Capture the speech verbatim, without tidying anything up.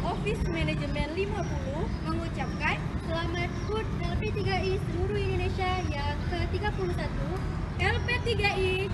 Office Management lima puluh mengucapkan selamat hut L P tiga I seluruh Indonesia yang ke tiga puluh satu. L P tiga I